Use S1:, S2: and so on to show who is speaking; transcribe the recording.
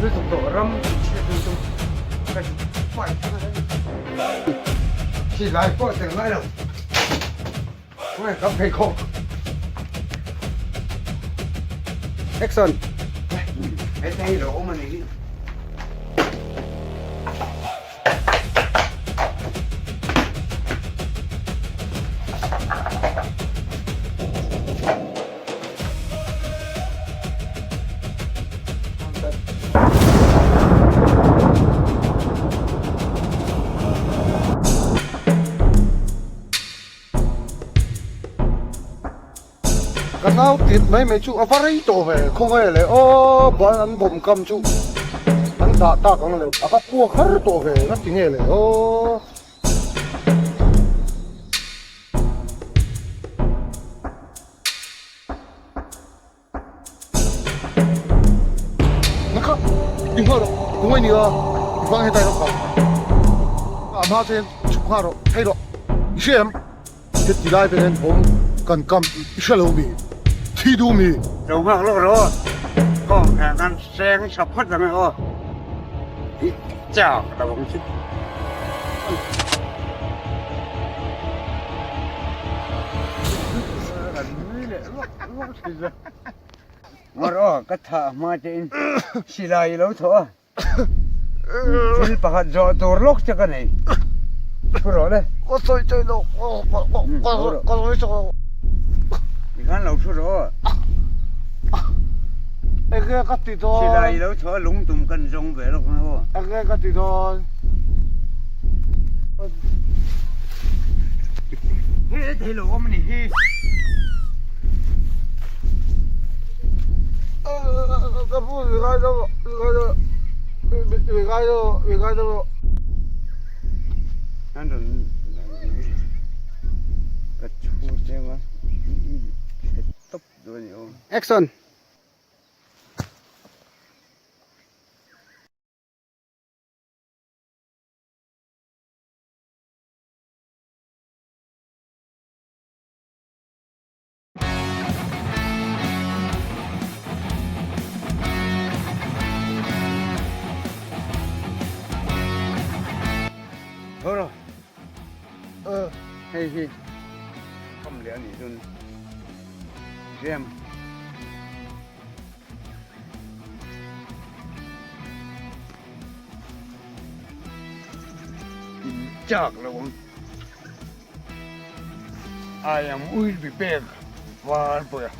S1: lutuk tawh ram chhiat lutuk ka fight silai pawh tel ngai lo khawnge ka pheikhawk
S2: Action
S1: heta hi lo awm a ni hi.
S3: Ka nau tit mai mai chu a va rei tawh ve khawnge le aw ban an bawm kam chu an dah tak ang le a va puak har tawh ve nga ti nge le aw. Nakha i nghal rawh tungai nia i vang hetai rawh ka a hma chuan chhuk nghal rawh phei rawh i hria em heti lai vel hian bawm kan kam tih i hre lo mi thi duh mi.
S1: Lo nghak lawk rawh kawng hian kan seng tha phawt ang e aw i chak lo ang chu. Ngawr aw ka thah hma che in silai i lo thawh a, thil pakhat zawh tur lawk che ka nei, thu rawh le.
S3: Ka sawi thei lo, ka sawi thei lo.
S1: Tikhan lo thu rawh aw.
S3: Enge ka ti dawn.
S1: Silai i lo thawh a lungtum kan zawng ve lawk ang aw.
S3: Enge ka ti dawn.
S1: He thei lo awm a ni hi.
S3: Ka pu mi ngai deuh rawh mi ngai deuh rawh mi ngai deuh rawh.
S1: An rawn ka chhu cheng a i tawp dawn a ni aw.
S2: Action.
S1: Tho rawh hei hi kham leh a nih chuan rem In chak lo ang. I am will be back Valpuia.